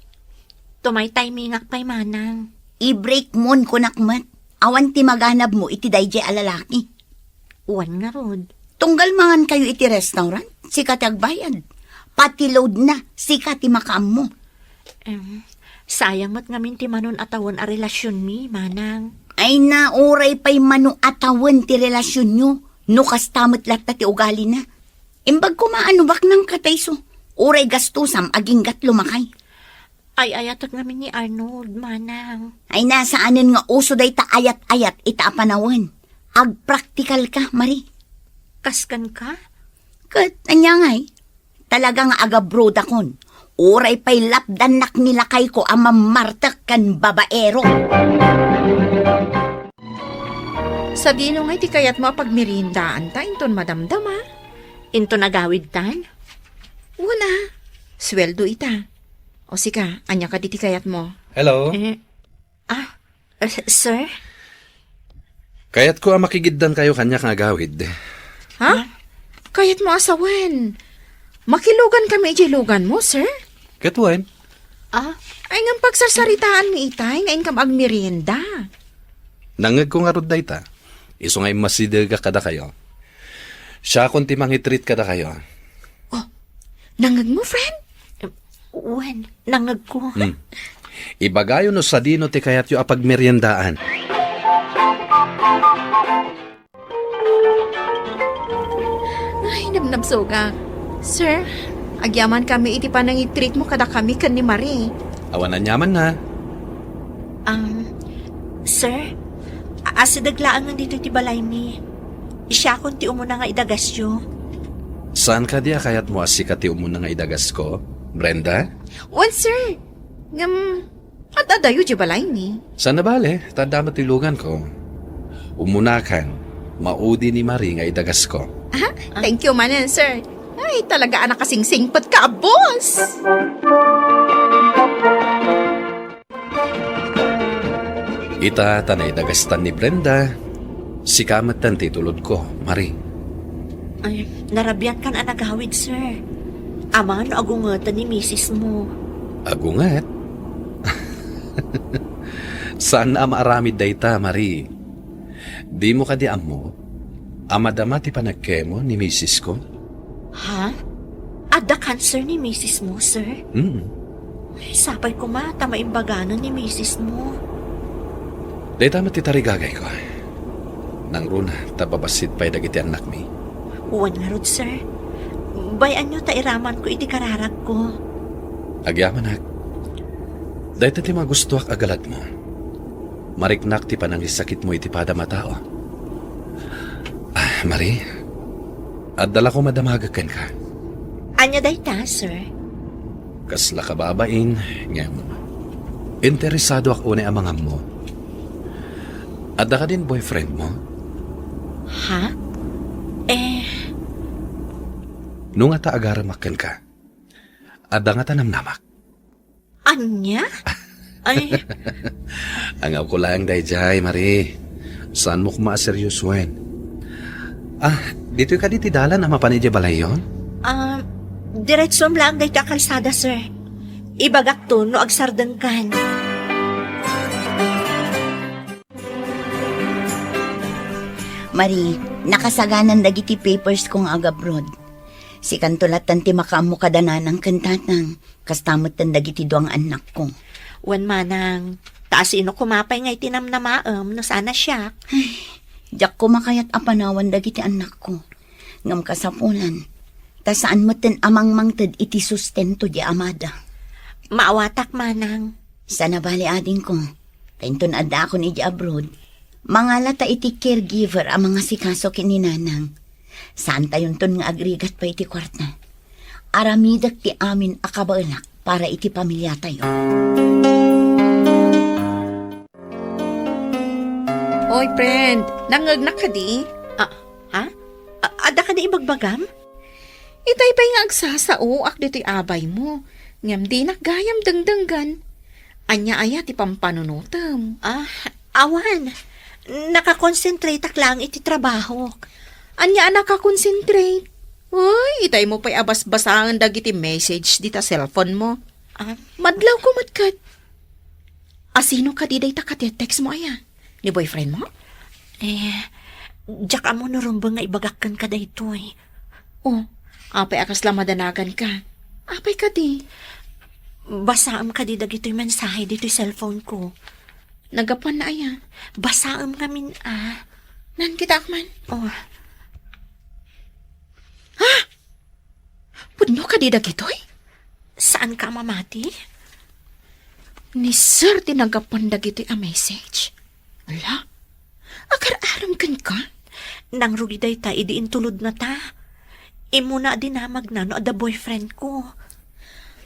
Tumaytaymingak pay manang. Ibreakmon, kunak met. Awan ti maganabmo iti daydiay a lalaki. Wen ngarud. Tunggal mangankayo iti restaurant, sika ti agbayad. Pati loadna, sika ti makaammo. Em, sayang met ngamin ti manon a tawen a relasionmi, manang. Ay na, uray pay mano a tawen ti relasionyo, no kasta met latta ti ugalina. Imbag koma a no baknang katayso, uray gastusam aginggat lumakay. Ay-ayatek ngamin ni Arnold, manang. Ay na, saanen nga uso dayta ayat-ayat ita a panawen. Agpraktikalka, Marie. Kas kenka? Ket, ania ngay? Talaga nga agabrodakon. Uray pay lapdannak ni lakayko a mammartek ken babaero. Sadino ngay ti kayatmo a pagmeriendaanta inton madamdama? Inton agawidtan? Wen a, sueldo ita. O sika, ania kadi ti kayatmo? Hello? Eh, ah, eh, sir? Kayatko a makigiddankayo kaniak nga agawid. Ha? Kayatmo a sawen? Makilugan kami idiay luganmo, sir? Ket wen? Ah? Ay, ngem pagsarsaritaanmi itay nga inkam agmerienda. Nangngegko ngarud dayta. Isu nga immasidegak kadakayo. Siakon ti mangitreat kadakayo. Oh, nangngegmo, friend? Wen, nangngegko. Hmm. Ibagayo no sadino ti kayatyo a pagmeriendaan. Ay, nabnabsogak. Sir, agyaman kami iti panangitreatmo kadakami ken ni Marie. Awan aniamanna. Um, sir, a-, asideg laengen ditoy ti balaymi. Siakon ti umuna nga idagasyo. Saan kadi a kayatmo a sika ti umuna nga idagasko, Brenda? Wen, sir. Ngem, ad-adayo diay balaymi. Saan a bale, ta adda met ti luganko. Umunakan, maudi ni Marie nga idagasko. Aha, thank you manen, sir. Ay, talaga a nakasingsingpet ka, boss! Ita ta naidagastan ni Brenda, sika metten ti itulodko, Marie. Ay, narabiatkan a nagawid, sir. Amangan no agungeten ni misismo. Agunget? Saan a maaramid dayta, Marie. Dimo kadi ammo a madama ti panagkemo ni misisko? Ha? Adda cancer ni misismo, sir? Mm. Sapay koma ta maimbaganen ni misismo. Dayta met ti tarigagayko. Nangruna ta babassit pay dagiti annakmi. Wen ngarud, sir. Bay-anyo ta iramanko iti kararagko. Agyamanak, dayta ti magustuak a galadmo. Mariknak ti panangisakitmo iti padam a tao. Ah, Marie, adda la koma damagek kenka. Ania dayta, sir? Kasla kababain, ngem interesadoak unay a mangammo. Adda kadin boyfriend mo? Ha? Eh. No ngata agaremak kenka, adda ngata namnamak? Ania? Ay. Angawko laeng daydiay, Marie. Saanmo koma a seriosoen. Ah, ditoy kadi ti dalan a mapan idiay balayyon? Ah, diretsom laeng daytoy a kalsada, sir. Ibagakto no agsardengkan. Marie, nakasaganan dagiti papers ko nga agabroad. Sikanto lattan ti makaammo kada nanang ken tatang, kasta metten dagiti dua nga annakko. Wen manang, ta asino koma pay nga iti namnamaem no saan a siak? Ay, diak koma kayat a panawan dagiti annakko. Ngem kasapulan, ta saan metten a mangmangted iti sustento di amada. Maawatak, manang. Sana bali adingko. Ta inton addaakon iti abroad, mangalata iti caregiver a mangasikaso ken ni nanang. Saantayonton nga agrigat pay iti kuarta. Aramidek ti amin a kabaelak para iti pamiliatayo. Oy, friend, nangngegnak kadi? Ah, ha? A-, adda kadi ibagbagam? Itay pay nga agsasaoak ditoy abaymo, ngem dinak gayam dengdenggen. Ania aya ti pampanunotem? Ah, awan. Nakakonsentrateak laeng iti trabahok. Ania a nakakonsentrate? Uy, itaymo pay a basbasaen dagiti message dita cellphone mo. Ah? Madlawko met ket. Asino kadi dayta katext mo aya? Ni boyfriend mo? Eh, diak ammo no rumbeng nga ibagak kenka daytoy. Oh, apay a kasla madanaganka? Apay kadi? Basaem kadi dagitoy mensahe ditoy cellphone ko. Naggapuan na aya? Basaem ngamin a. Nan kita man. Oh. Ha? Pudno kadi dagitoy? Saanka a mamati? Ni Sir ti naggapuan dagitoy a message. Ala, agar-arem kenka? Nangrugi dayta idi intulodna ta. Immuna a dinamagna no adda boyfriend ko.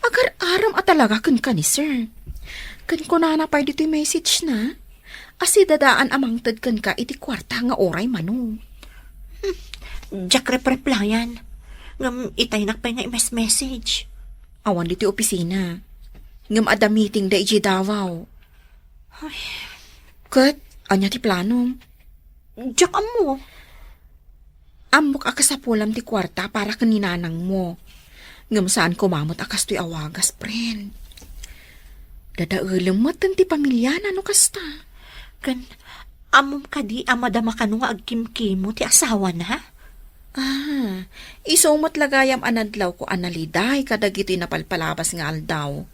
Agar-arem a talaga kenka ni Sir. Ken kunana pay ditoy message na, a sidadaan a mangted kenka iti kuarta nga uray mano. Hmm, diak repreplayan. Ngem itaynak pay nga i-message. Awan ditoy opisina. Ngem adda meeting da idiay Davao. Ay. Ket, ania ti planom? Diak ammo. Ammok a kasapulam ti kuarta para ken ni nanangmo. Ngem saan koma met a kastoy a wagas, friend. Dadaelem met ti pamiliana no kasta. Ken, ammom kadi a madama kano nga agkimkimo ti asawana? Ah, isu met la gayam a nadlawko a naliday kadagitoy napalpalabas nga aldaw.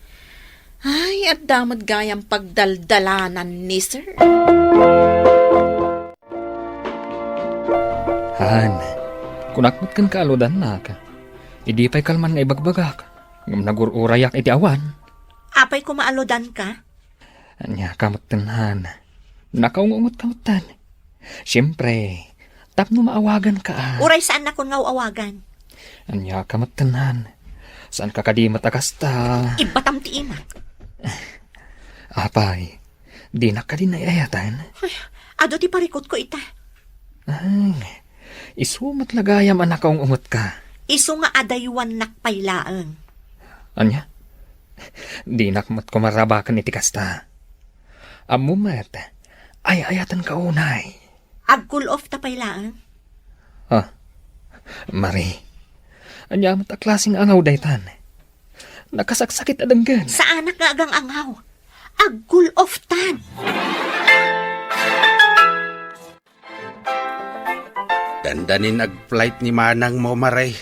Ay, adda met gayam pagdaldalanan ni Sir. Han, kunak met kenka a ludannak. Idi pay kalman nga ibagbagak, ngem nagur-urayak iti awan. Apay koma a ludanka? Ania ka metten, Han? Nakaung-ungot ka metten. Siempre, tapno maawagan ka, ah. Uray saan nakon nga awagan. Ania ka metten, Han? Saan ka kadi met a kasta? Ibbatam ti imak. Apay, dinak kadi naay-ayatan? Ay, adu ti parikutko ita. Ay, isu met la gayam a nakaung-ungot ka. Isu nga adaywannak pay laeng. Ania? Dinak met kumarabaken iti kasta. Ammo met, ay-ayaten ka unay. Ag-cool off ta pay laeng? Ah, Marie, ania met a klase nga angaw daytan? Nakasaksakit a denggen. Saanak nga agang-angaw. Ag-cool off tan. Dandanin ag-flight ni manangmo, Marie.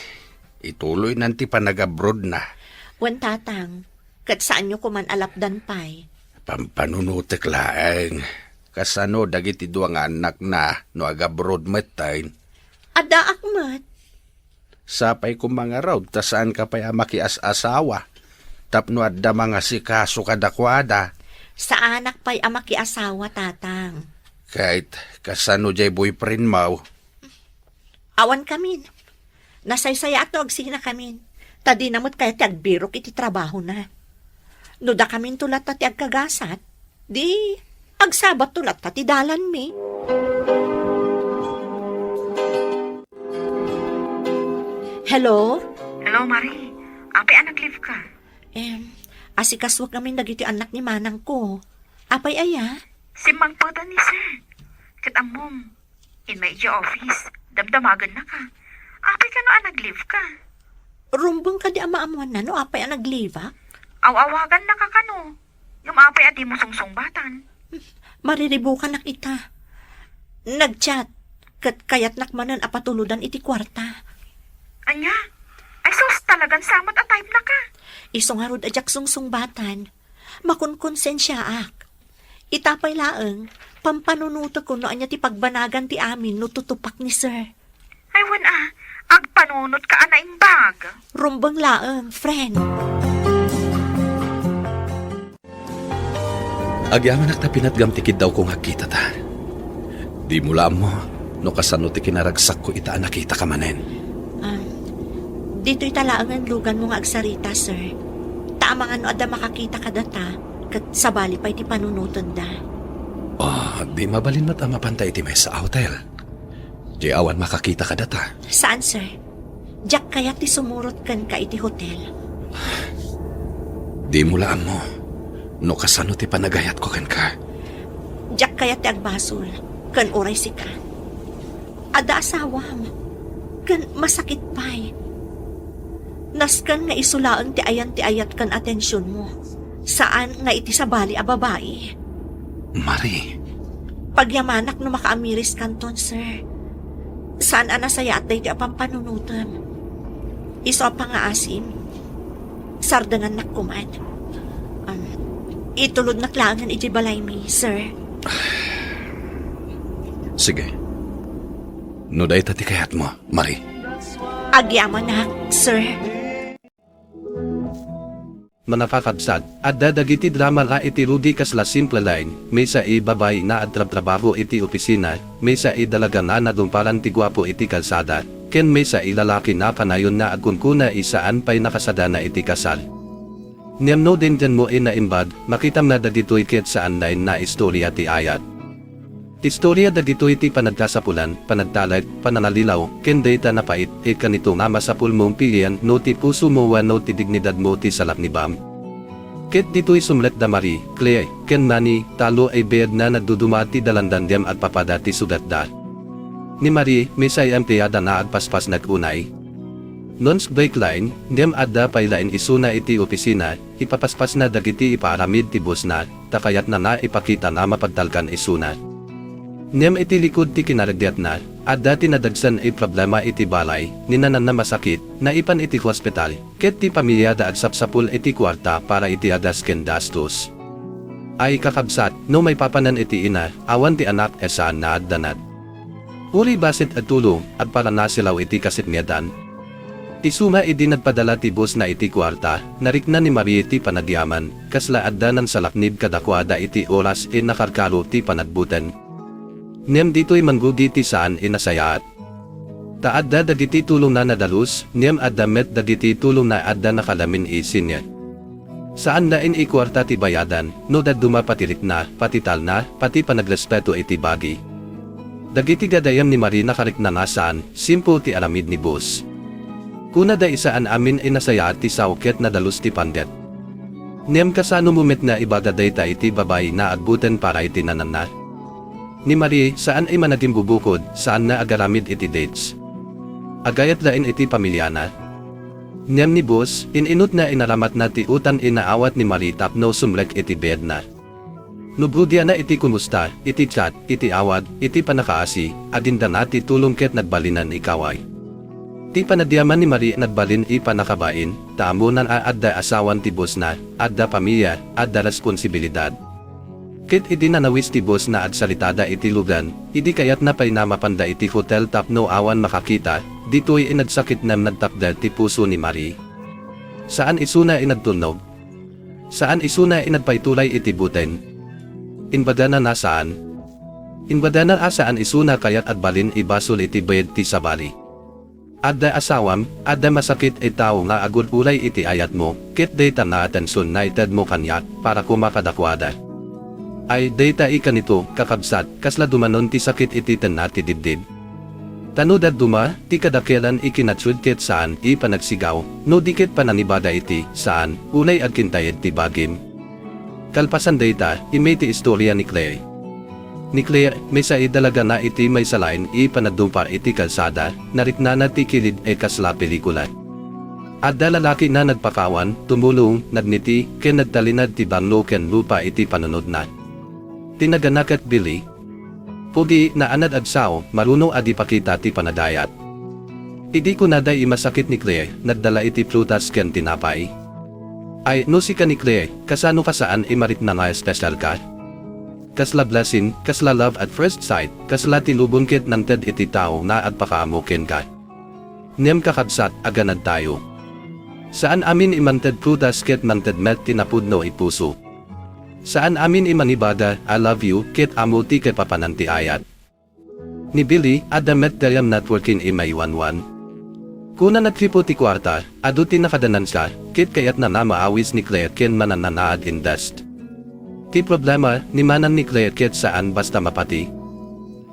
Ituloynan ti panag-abroadna. Wen, Tatang, ket saanyo koman a lapdan pay. Pampanunotek laeng. Kasano dagiti dua nga annakna no ag-abroad metten? Addaak met. Sapay koma ngarud ta saanka pay a makias-asawa. tapno adda mangasikaso kadakuada. Saanak pay a makiasawa, Tatang. Ket kasano jay boyfriendmo? Awan kamin. Nasaysayaat no agsinakamin. Ta dina met kayat ti agbirok iti trabahona. No dakaminto latta ti agkagasat, di agsabatto latta ti dalanmi. Hello? Hello, Marie. Apay a nag-leave ka? Em, asikasuak ngamin dagiti annak ni manangko. Apay aya? Simmangpet ni Sir. Ket ammom, immay idiay office, damdamagennaka. Apay kano a nag-leave ka? Rumbeng kadi a maammoanna no apay a nag-leave-ak? Aw-awagannaka kano. Ngem apay a dimo sungsungbatan? Mariribukanak ita. Nag-chat, ket kayatnak manen a patulodan iti kuarta. Ania? Ay sus, talagan samat a type-naka. Isu ngarud a diak sungsungbatan. Makonkonsensiaak. Ita pay laeng, pampanunotek no ania ti pagbanagan ti amin no tutupak ni Sir. Ay, wen a, agpanunotka a naimbag. Rumbeng laeng, friend. Agyamanak ta pinatgam ti kiddawko nga agkitata. Dimo la ammo no kasano ti kinaragsakko ita a nakitaka manen. Ah, ditoy ta laengen luganmo nga agsarita, sir. Ta amangan no adda makakita kadata, ket sabali pay ti panunotenda. Ah, di mabalin met a mapanta iti maysa a hotel. Di awan makakita kadata. Saan, sir? Diak kayat ti sumurot kenka iti hotel. Dimo la ammo no kasano ti panagayatko kenka. Diak kayat ti agbasol ken uray sika. Adda asawam, ken masakit pay. Nasken nga isu laeng ti ayan ti ayat ken atensionmo. Saan nga iti sabali a babai. Marie. Pagyamanak no makaamiriskanton, sir. Saan a nasayaat daytoy a pampanunotem. Isu a pangaasim, sardengannak koman. Um, itulodnak laengen idiay balaymi, sir. Sige. No dayta ti kayatmo, Marie. Agyamanak, sir. Manakakabsat, adda dagiti drama nga iti Rudy kasla simple laeng, maysa a babai nga agtrabtrabaho iti opisina, maysa a dalaga nga nadumpalan ti guapo iti kalsada, ken maysa a lalaki nga kanayon nga agkunkuna a saan pay nakasadana iti kasal. Ngem no dindianmo a naimbag, makitam nga dagitoy ket saan laeng nga istoria ti ayat. Ti istoria dagitoy ti panagkasapulan, panagtalek, panangalilaw, ken dayta a napait, ket kanito nga masapulmon pilian no ti pusomo wenno ti dignidadmo ti salaknibam. Ket ditoy sumrek da Marie, Claire, ken Manny, tallo a biag nga nagduduma ti dalandan ngem agpapada ti sugatda. Ni Marie, maysa a empleyada nga agpaspas nag-unay. Lunch break laeng, ngem adda pay laeng isuna iti opisina, ipapaspasna dagiti ipaaramid ti bossna, ta kayatna nga ipakita nga mapagtalkan isuna. Ngem iti likud ti kinareggetna, adda ti nadagsen a problema iti balay, ni nananna masakit, naipan iti hospital, ket ti pamiliada agsapsapul iti kuarta para iti agas ken gastos. Ay kakabsat, no maipapanan iti ina, awan ti anak a saan nga agdanag. Uray bassit a tulong, agparanasilaw iti kasikngedan. Isuna idi nagpadala ti bossna iti kuarta, narikna ni Marie ti panagyaman, kasla adda nangsalaknib kadakuada iti oras a nakarkaro ti panagbuteng. Ngem ditoy mangrugi ti saan a nasayaat. Ta adda dagiti tulongna a nadalus, ngem adda met dagiti tulongna a adda nakalamin a senior. Saan laeng a kuarta ti bayadan, no dadduma pati rikna, pati talna, pati panagrespeto iti bagi. Dagiti gagayyem ni Marie nakarikna nga saan, simple ti aramid ni boss. Kunada a saan amin a nasayaat ti sao ket nadalus ti panggep. Ngem kasano mo met nga ibaga dayta iti babai nga agbuteng para iti nananna? Ni Marie, saan a managimbubukod, saan nga agaramid iti dates. Agayat laeng iti pamiliana. Ngem ni boss, in-inutna a naramatna ti utang a naawat ni Marie tapno sumrek iti biagna. Nagrugianna iti kumusta, iti chat, iti awag, iti pannakaasi, agindana ti tulong ket nagbalin a kaaway. Ti panagyaman ni Marie nagbalin a pannakabain, ta ammona a adda asawan ti bossna, adda pamilia, adda responsibilidad. Ket idi nanawis ti bossna agsaritada iti lugan, idi kayatna pay nga mapanda iti hotel tapno awan makakita, ditoy a nagsakit ngem nagtakder ti puso ni Marie. Saan isuna a nagtulnog, Saan isuna inagpaituray iti buteng. Inbagana na saan. Inbagana a saan isuna kayat agbalin ibasol iti bayad ti sabali. Adda asawam, adda masakit a tao nga agul-uray iti ayatmo, ket dayta nga atension nga itedmo kaniak para koma kadakuada. Ay, dayta ikanito, kakabsat, kasla dumanon ti sakit iti tenna ti dibdib. Ta no dadduma, ti kadakelan ikinatsued ket saan, ipanagsigaw, no di ket panangibada iti, saan, unay agkintayed ti bagim. Kalpasan dayta, immay ti istoria ni Claire. Ni Claire, maysa a dalagana iti maysa laeng a panagdungpa iti kalsada, nariknana ti kilid a kasla pelikula. Adda lalaki a nagpakawan, tumulong, nagngiti, ken nagtalinaed ti banglo ken lupa iti panunotna. Ti nagana ket Billy. Pugi, naanad a sao, marunong a di pakita ti panagayat. Idi kunada a masakit ni Claire, nagdala iti prutas ken tinapay. Ay, no sika ni Claire, kasano ka saan a marikna nga espesyal ka? Kasla blessing, kasla love at first sight, kasla ti lubong ket nangted iti tao nga agpakaammo kenka. Ngem kakabsat, aganadtayo. Saan amin a mangted prutas ket mangted met ti napudno a puso. Saan amin a mangibada, "I love you," ket ammo ti kaipapanan ti ayat. Ni Billy, adda met gayam networking a maiwanwan. Kuna nagripo ti kuarta, adu ti nakadanansa, ket kayatna nga maawis ni Claire ken mananna nga ag-invest. Ti problema, ni manang ni Claire ket saan basta mapati.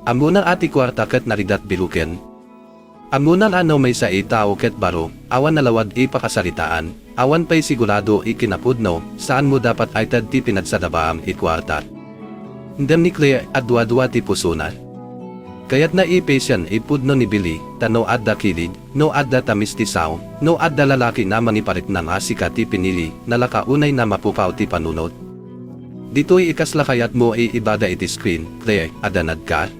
Ammona a ti kuarta ket narigat biloken. Ammona a no maysa a tao ket baro, awan nalawag a pakasaritaan, awan pay sigurado a kinapudno, saanmo dapat a ited ti pinagsadabaam a kuarta. Ngem ni Claire, aduadua ti pusona. Kayatna a patient a pudno ni Billy, ta no adda kilid, no adda tamis ti sao, no adda lalaki a mangiparikna nga sika ti pinili, nalaka unay a mapukaw ti panunot. Ditoy a kasla kayatmo a ibada iti screen, Claire, aganadka?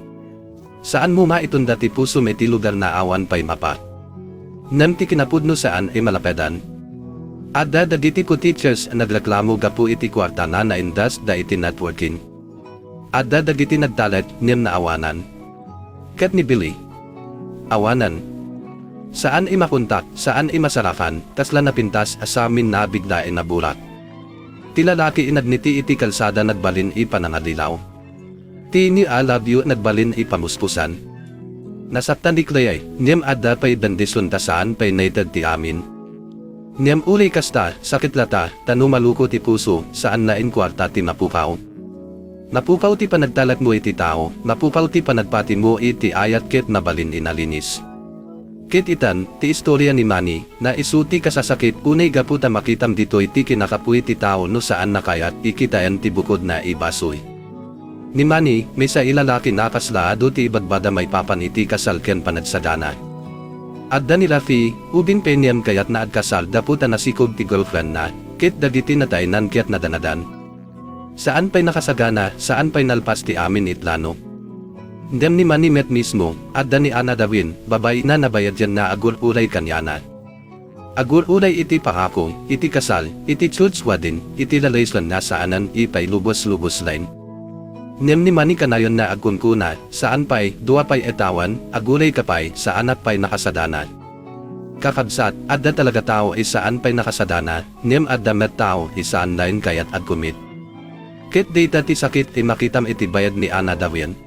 Saanmo nga itunda ti pusom iti lugar a awan pay mapa. Ngem ti kinapudno saan a malapedan. Adda dagiti co-teachers a nagreklamo gapu iti kuarta a na-invest da iti networking. Adda dagiti nagtalek ngem naawanan. Ket ni Billy? Awanan. Saan a makontak, saan a masarakan, kasla napintas a samin a bigla a naburak. Ti lalaki a nagngiti iti kalsada nagbalin a panangallilaw. Ti "I love you" nagbalin a pamuspusan. Nasaktan ni Claire, ngem adda pay bendision ta saan pay naited ti amin. Ngem uray kasta, sakit latta, ta no maluko ti puso, saan laeng kuarta ti mapukaw. Napukaw ti panagtalekmo iti tao, napukaw ti panagpatimo iti ayat ket nabalin a nalinis. Ket itan, ti istoria ni Manny, nga isu ti kasasakit unay gapu ta makitam ditoy ti kinakapuy ti tao no saan a kayat a kitaen ti bukodna a basol. Ni Manny, maysa a lalaki a kasla adu ti ibagbagada maipapan iti kasal ken panagsagana. Adda ni Rafi, ubing pay ngem kayatna agkasal gapu ta nasikob ti girlfriendna, ket dagiti nataynan ket nadanagan. Saan pay nakasagana, saan pay nalpas ti amin a plano. Ngem ni Manny met mismo, adda ni Anna Darwin, babai a nabayadian a agur-uray kaniana. Agur-uray iti pangako, iti kasal, iti church wedding, iti relation a saanen a pailubos-lubos laeng. Ngem ni Manny kanayon a agkunkuna, saan pay, dua pay a tawen, agurayka pay, saanak pay nakasagana. Kakabsat, adda talaga tao a saan pay nakasagana, ngem adda met tao a saan laeng kayat agkumit. Ket dayta ti sakit a makitam iti bayag ni Anna Darwin.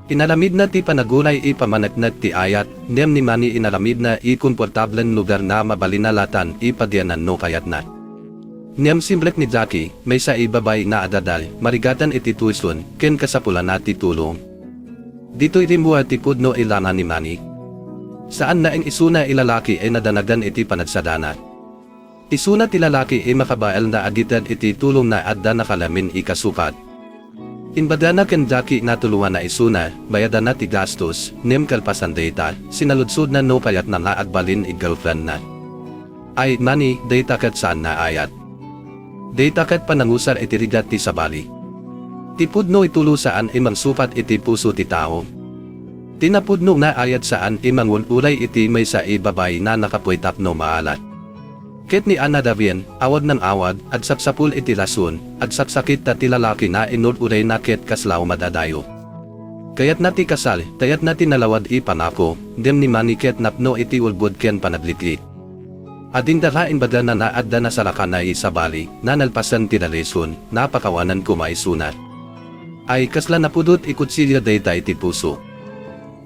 Inaramidna ti panaguray a pamaneknek ti ayat, ngem ni Manny inaramidna a komportablen lugar a mabalina latta a padianan no kayatna. Ngem simrek ni Jackie, maysa a babai a adadal, marigatan iti tuition, ken kasapulana ti tulong. Ditoy rimmuar ti pudno a lana ni Manny. Saan laeng isuna a lalaki a nadanagan iti panagsagana. Isuna ti lalaki a makabael a agited iti tulongna a adda nakalamin a kasukat. Imbagana ken Jackie a tulongana isuna, bayadana ti gastos, ngem kalpasan dayta, sinaludsodna no kayatna nga agbalin a girlfriendna. Ay, Manny, dayta ket saan a ayat. Dayta ket panangusar iti rigat ti sabali. Ti pudno a tulo saan a mangsukat iti puso ti tao. Ti napudno a ayat saan a mangur-uray iti maysa a babai a nakapuy tapno maalat. Ket ni Anna Darwin, awag nang awag, agsapsapul iti rason, agsaksakit ta ti lalaki a inur-urayna ket kasla madadayo. Kayatna ti kasal, kayatna ti nalawag a pangako, ngem ni Manny ket napno iti ulbod ken panagliklik. Adinda la imbagana nga adda nasarakan a sabali, nga nalpasan ti lalison, nga pakawanan koma isuna. Ay, kasla napudot a kutsilio dayta iti puso.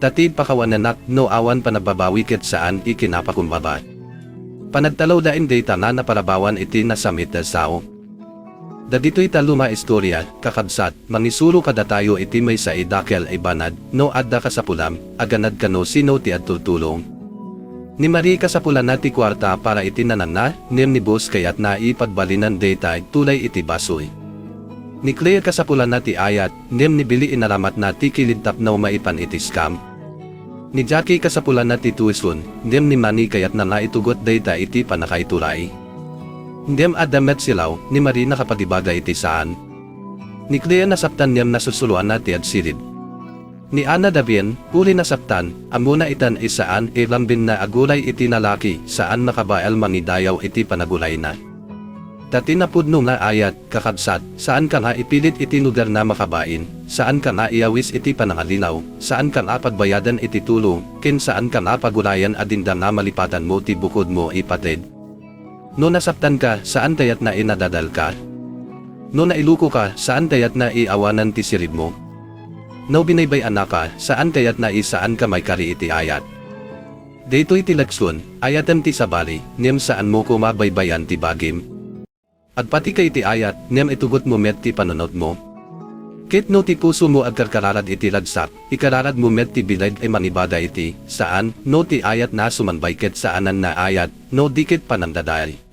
Ta ti pakawananna no awan panagbabawi ket saan a kinapakumbaba. Panagtalawda dayta nga naparabawan iti nasamit a sao. Dagitoy tallo nga istoria, kakabsat, mangisuro kadatayo iti maysa a dakkel a banag, no adda kasapulam, aganadka no sino ti agtultulong. Ni Marie kasapulanna ti kuarta para iti nanangna, ngem ni Bus kayatna a pagbalinan dayta tulay iti basoy. Ni Claire kasapulanna ti ayat, ngem ni Billy inaramatna ti kilid tapno maipan iti scam. Ni Jackie kasapulanna ti tuition, ngem ni Manny kayatna nga itugot dayta iti pannakaituray. Ngem adda met silaw, ni Marie nakapagibaga iti saan. Ni Claire nasaptan ngem nasusuroanna ti agsilib. Ni Anna Davin, uli nasaptan, ammona itan a saan a lambinna aguray iti lalaki, saan makabael mangidayaw iti panagurayna. Ta ti napudno nga ayat, kakabsat, saanka nga ipilit iti lugar nga makabain, saanka nga iawis iti panangalilaw, saanka nga pagbayadan iti tulong, ken saanka nga pagurayan a dinda nga malipatanmo ti bukodmo a pateg. No nasaptanka, saan kayatna a nadadalka? No nailukoka, saan kayatna a awanan ti siribmo? No binaybay-annaka, saan kayatna a saanka maikari iti ayat? Daytoy ti leksion, ayatem ti sabali, ngem saanmo koma baybayan ti bagim. Agpatika iti ayat, ngem itugotmo met ti panunotmo. Ket no ti pusomo agkarkararag iti ragsak, ikararagmo met ti bileg a mangibaga iti, saan, no ti ayat nga sumambay ket saanan nga ayat, no di ket panangdadael.